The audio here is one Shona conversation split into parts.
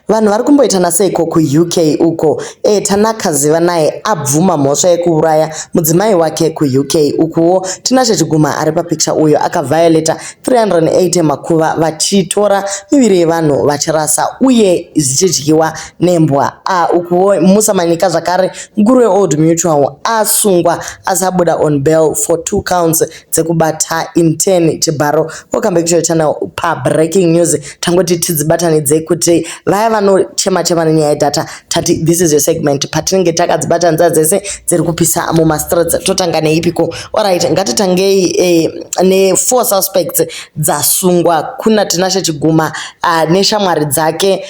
Vanhu vari kumboitana seiko kuUK uko? Tanaka Zivanai abvuma mhosva yekuuraya mudzimai wake kuUK. Ukuwo Tinashe Chiguma ari papikicha uyo akavhayoleta 380 makuva vachitora miviri yevanhu vachirasa uye zvichidyiwa nembwa. Ukuwo Musa Manyika zvakare mukuru weOld Mutual asungwa asi abuda on bail for two counts dzekubata intern chibharo. Welcome back to your channel pabreaking news. Tangoti tidzibatanidze kuti vaya vanochema chema nenyaya yedata, tati this is your segment patinenge takadzibatanidza dzese dziri kupisa mumastreets. Totanga neipiko? Alright, ngatitangei ne4 suspects dzasungwa. Kuna Tinashe Chiguma neshamwari dzake,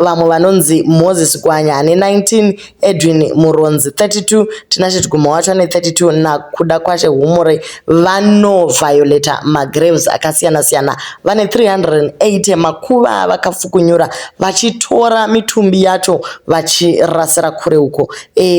vamwe vanonzi Moses Gwanya ane 19, Edwin Muronzi 32, Tinashe Chiguma wacho ane 32 naKuda Kwashe Humure. Vanovhiolata magraves akasiyana-siyana, vane 380 makuva vakafukunyura vachitora mitumbi yacho vachirasira kure uko.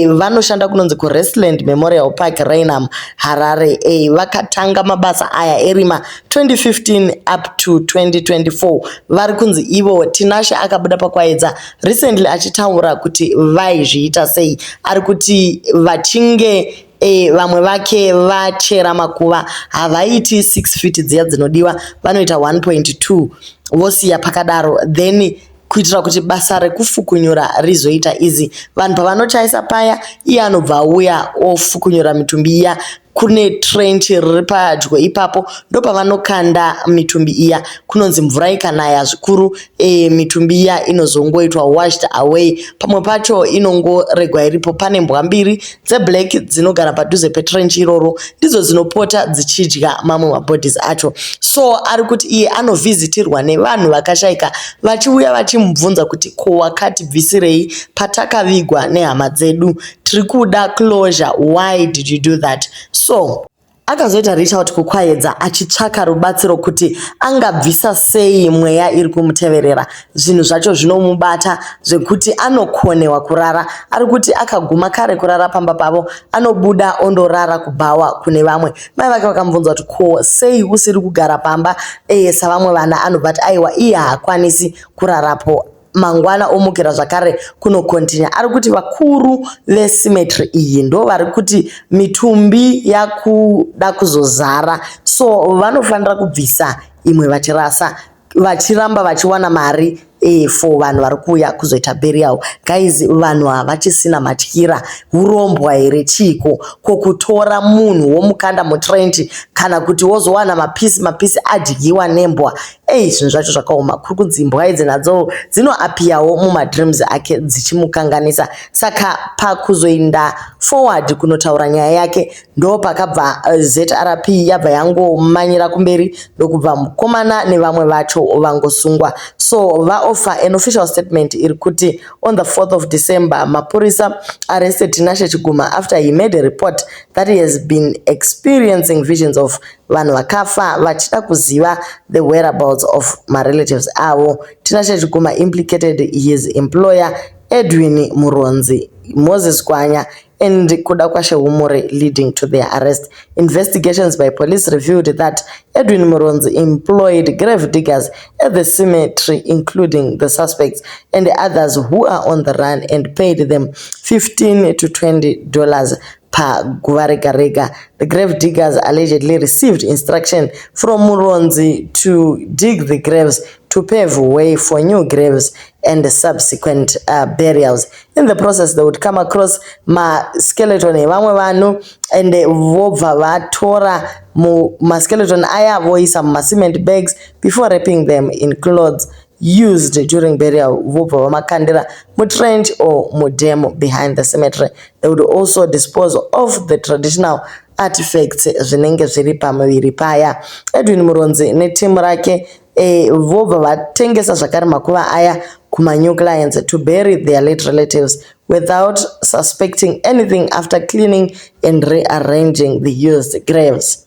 Vanoshanda kunonzi kuRestland Memorial Park, Rainham, Harare. Vakatanga mabasa aya erima 2015 up to 2024. Vari kunzi ivo, Tinashe akabuda pakwaedza recently achitaura kuti vaizviita sei. Ari kuti vachinge vamwe vake vachera makuva, havaiti 6 feet dziya dzinodiwa, vanoita 1.2 vosiya pakadaro, then kuitira kuti basa rekufukunyura rizoita easy. Vanhu pavanochaisa paya, iye anobva auya ofukunyura mitumbi iya. Kune trench riri padyo ipapo, ndopavanokanda mitumbi iya. Kunonzi mvura ikanaya zvikuru, mitumbi iya inozongoitwa washed away, pamwe pacho inongoregwa iripo. Pane mbwa mbiri dzeblack dzinogara padhuze petrench iroro, ndidzo dzinopota dzichidya mamwe mabodies acho. So ari kuti iye anovhizitirwa nevanhu vakashayika vachiuya vachimubvunza kuti, "Ko wakatibvisirei patakavigwa nehama dzedu? Tiri kuda closure. Why did you do that?" So akazoita reach out kukwaedza achitsvaka rubatsiro kuti angabvisa sei mweya iri kumuteverera. Zvinhu zvacho zvinomubata zvekuti anokonewa kurara. Ari kuti akaguma kare kurara pamba pavo, anobuda ondorara kubhawa kune vamwe. Mai vake vakamubvunza kuti, "Ko sei usiri kugara pamba savamwe vana?" Anobva ati aiwa, iye haakwanisi kurarapo. Mangwana omukira zvakare kunokontinya. Ari kuti vakuru vecemetery iyi ndo vari kuti mitumbi yakuda kuzozara, so vanofanira kubvisa imwe vachirasa, vachiramba vachiwana mari for vanhu vari kuuya kuzoita burial. Guys, vanhu havachisina matyira. Urombwa here? Chiiko ko kutora munhu womukanda mutrench, kana kuti wozowana mapieces mapieces adyiwa nembwa? Ei, zvinhu zvacho zvakaoma. Kuri kunzi imbwa idzi nadzo dzinoapiyawo mumadreams ake dzichimukanganisa. Saka pakuzoenda forward kunotaura nyaya yake, ndo pakabva ZRP yabva yangomanyira kumberi, ndokubva mukomana nevamwe vacho vangosungwa. So vaoffer an official statement iri kuti on the 4th of December, mapurisa arrested Tinashe Chiguma after he made a report that he has been experiencing visions of vanhu vakafa vachida kuziva the whereabouts of marelatives avo. Tinashe Chiguma implicated his employer Edwin Muronzi, Moses Kwanya and Kudakwashe Humure, leading to their arrest. Investigations by police revealed that Edwin Muronzi employed grave diggers at the cemetery, including the suspects and others who are on the run, and paid them $15 to $20 paguva rega rega. The grave diggers allegedly received instruction from Muronzi to dig the graves to pave way for new graves and subsequent burials. In the process, they would come across maskeleton evamwe vanhu and vobva vatora maskeleton aya voisa mumacement bags before wrapping them in clothes used during burial, vobva vamakandira mutrench or mudam behind the cemetery. They would also dispose of the traditional artifacts zvinenge zviri pamuviri paya. Edwin Muronzi netimu rake vobva vatengesa zvakare makuva aya kumanew clients to bury their late relatives without suspecting anything after cleaning and rearranging the used graves.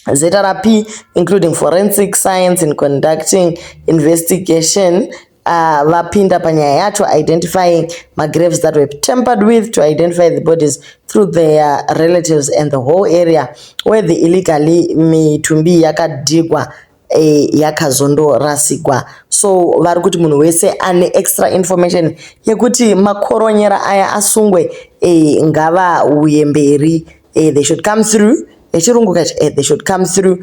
ZRP, including forensic science in conducting investigation, vapinda panyaya yacho, identifying magraves that were tampered with to identify the bodies through their relatives and the whole area where the illegally mitumbi yakadhigwa. Yakazondorasigwa. So vari kuti munhu wese ane extra information yekuti makoronyera aya asungwe, ngavauye mberi. They should come through. Yechirungu kachi, they should come through.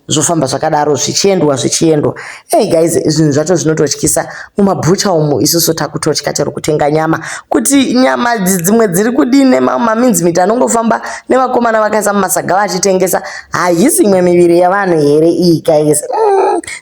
Zvofamba zvakadaro, zvichiendwa zvichiendwa. Hey guys, zvinhu zvacho zvinototyisa. Mumabhucha umu isusu takutotya chero kutenga nyama, kuti nyama dzimwe dziri kudini nemamince anongofamba nevakomana vakaisa mumasaga vachitengesa. Haisi imwe miviri yevanhu here iyi, guys?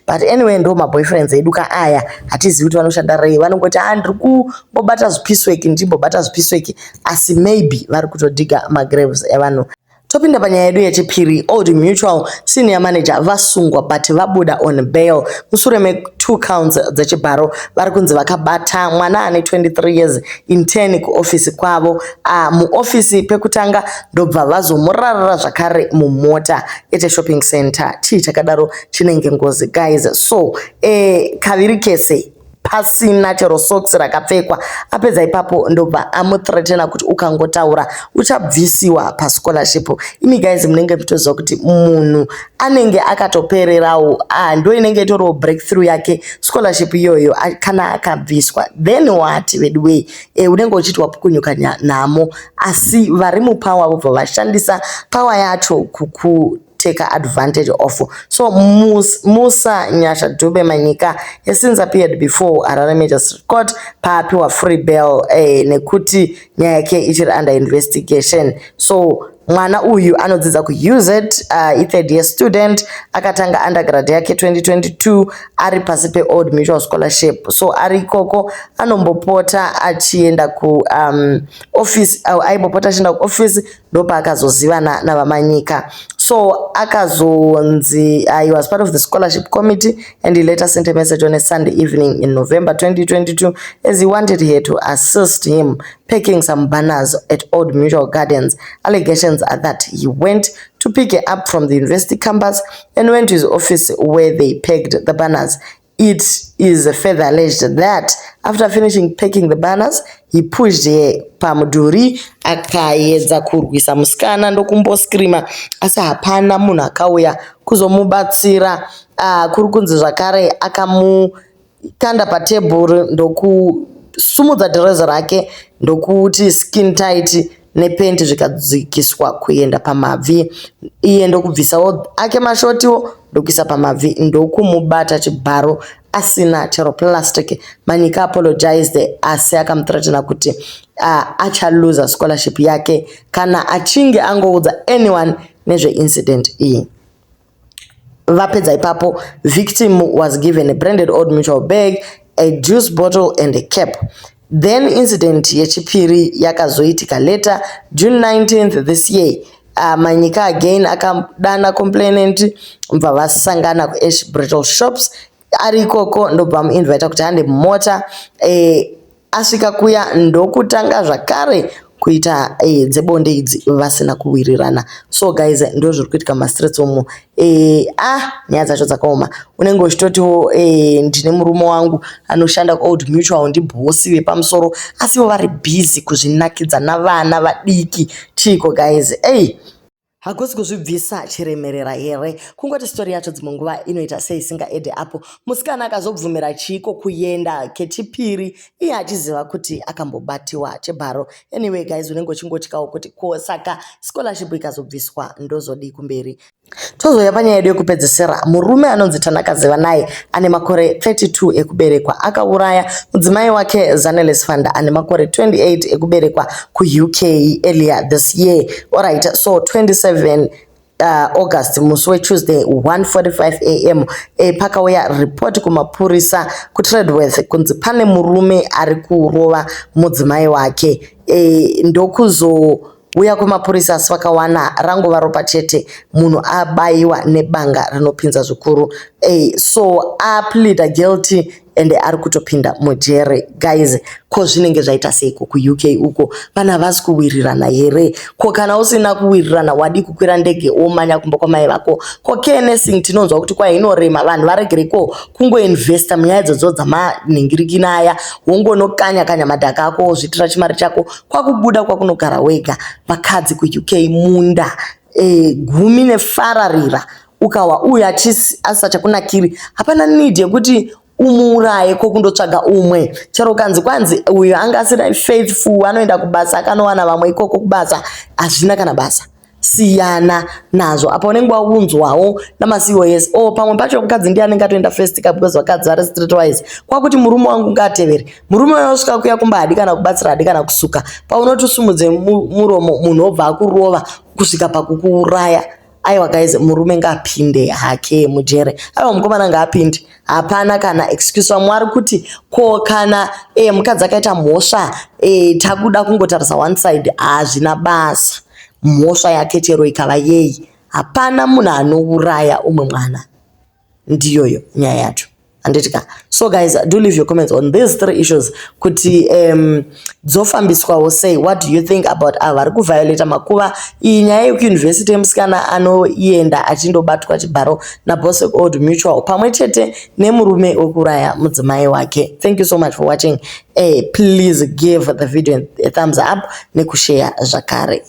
But anyway, ndo maboyfriends edu ka aya. Hatizivi kuti vanoshanda rei. Vanongoti, "A, ndiri kumbobata zvipiecework, ndichimbobata zvipiecework," asi maybe vari kutodhiga magraves evanhu. Topinda panyaya yedu yechipiri. Old Mutual senior manager vasungwa but vabuda on bail mushure me2 counts dzechibharo. Vari kunzi vakabata mwana ane 23 years intern kuofisi kwavo, muofisi pekutanga, ndobva vazomurarira zvakare mumota at a shopping center. Chii chakadaro? Chinenge ngozi, guys. So kaviri kese pasina chero socks rakapfekwa. Apedza ipapo, ndobva amuthreatena kuti ukangotaura uchabvisiwa pascholarship. Imi guys, munenge mutoziva kuti munhu anenge akatopererawo. Ah, ndo inenge itoriwo breakthrough yake scholarship iyoyo. Kana akabviswa, then what, veduwei? Unenge uchiti wapukunyuka nhamo, asi vari mupower vobva vashandisa power yacho kuku take advantage of. So Musa Nyasha Dube Manyika has since appeared before Harare Magistrate Court, paapiwa free bail nekuti nyaya yake ichiri under investigation. So mwana uyu anodzidza kuUZ, ithird year student. Akatanga undergrad yake 2022 ari pasi peOld Mutual scholarship. So ari ikoko anombopota achienda kuoffice, aimbopota achienda kuoffice, ndopaakazozivana navaManyika. So akazonzi he was part of the scholarship committee and he later sent a message on a Sunday evening in November 2022 as he wanted her to assist him packing some banners at Old Mutual Gardens. Allegations are that he went to pick her up from the university campus and went to his office, where they packed the banners. It is further alleged that after finishing packing the banners, he pushed her pamudhuri, akaedza kurwisa musikana, ndokumboscreama, asi hapana munhu akauya kuzomubatsira. Kuri kunzi zvakare akamukanda patebhuru, ndokusumudza dhirezi rake, ndokuti skin tight nepenti zvikadzikiswa kuenda pamabvi. Iye ndokubvisawo ake mashotiwo, ndokuisa pamabvi, ndokumubata chibharo asina chero plastic. Manyika apologized, asi akamuthreatena kuti achaluza scholarship yake kana achinge angoudza anyone nezveincident iyi. Vapedza ipapo, victim was given a branded Old Mutual bag, a juice bottle and a cap. Then incident yechipiri yakazoitika later, June 19th this year. Manyika again akadana complainant, bva vasangana kuAsh Brittle Shops. Ari ikoko, ndobva amuinvita kuti hande mumota. Asvika kuya, ndokutanga zvakare kuita dzebonde idzi vasina kuwirirana. So guys, ndo zviri kuitika mumastreets umu. Ah, nyaya dzacho dzakaoma. Unenge uchitotiwo ndine murume wangu anoshanda kuOld Mutual, ndiboss vepamusoro, asi ivo vari busy kuzvinakidza navana vadiki. Chiiko, guys? Ei, hakusi kuzvibvisa chiremerera here? Kungoti story yacho dzimwe nguva inoita seisingaedhe apo. Musikana akazobvumira chiiko kuenda kechipiri iye achiziva kuti akambobatiwa chibharo? Anyway guys, unenge uchingotyawo kuti ko saka scholarship ikazobviswa, ndozodii kumberi? Tozouya panyaya yedu yekupedzisira. Murume anonzi Tanaka Zivanai, ane makore 32 ekuberekwa, akauraya mudzimai wake Zanelis Fanda, ane makore 28 ekuberekwa, kuUK earlier this year. Alright, so 27 August, musi weTuesday, 1:45 am, pakauya ripoti kumapurisa kuTredworth kunzi pane murume ari kurova mudzimai wake. Ndokuzouya kwemapurisa, asi vakawana rangova ropa chete, munhu abayiwa nebanga rinopinza zvikuru. So apleada guilty ende ari kutopinda mujere. Guys, ko zvinenge zvaita seiko kuUK uko? Vanhu havasi kuwirirana here? Ko kana usina kuwirirana, wadi kukwira ndege womanya kumba kwamai vako? Ko care nursing, tinonzwa kuti kwai inorema. Vanhu varegereko kungoinvesta munyaya idzodzo dzamanhingirikina aya, wongonokanya kanya madhaka ako, wozviitira chimari chako, kwakubuda kwakunogara wega. Vakadzi kuUK, munda 10 nefararira. Ukawa uyu achisi asisachakunakiri, hapana need yekuti umuuraye ko kundotsvaga umwe. Chero ukanzi kwanzi uyu anga asiri faithful, anoenda kubasa akanowana vamwe ikoko kubasa, hazvina kana basa. Siyana nazvo. Apa unenge waunzwawo namaCOS o pamwe pacho mukadzi ndiye anenge atoenda first ka, because vakadzi vari streetwise. Kwakuti murume wangu ngaatevere. Murume uyo osvika kuya kumba, hadi kana kubatsira, hadi kana kusuka. Paunoti usumudze muromo, munhu obva akurova kusvika pakukuuraya. Aiwa guys, murume ngaapinde hake mujere. Aiwa, mukomana ngaapinde, hapana kana excuse. Vamwe vari kuti ko kana mukadzi akaita mhosva, takuda kungotarisa one side. Hazvina basa, mhosva yake chero ikava yei, hapana munhu anouraya umwe mwana. Ndiyoyo nyaya yacho, handiti ka? So guys, do leave your comments on these three issues kuti dzofambiswawo sei. What do you think about ava vari kuviolata makuva? Iyi nyaya yekuyunivhesiti yemusikana anoenda achindobatwa chibharo naboss Old Mutual, pamwe chete nemurume wekuuraya mudzimai wake. Thank you so much for watching. Please give the video a thumbs up nekushare zvakare.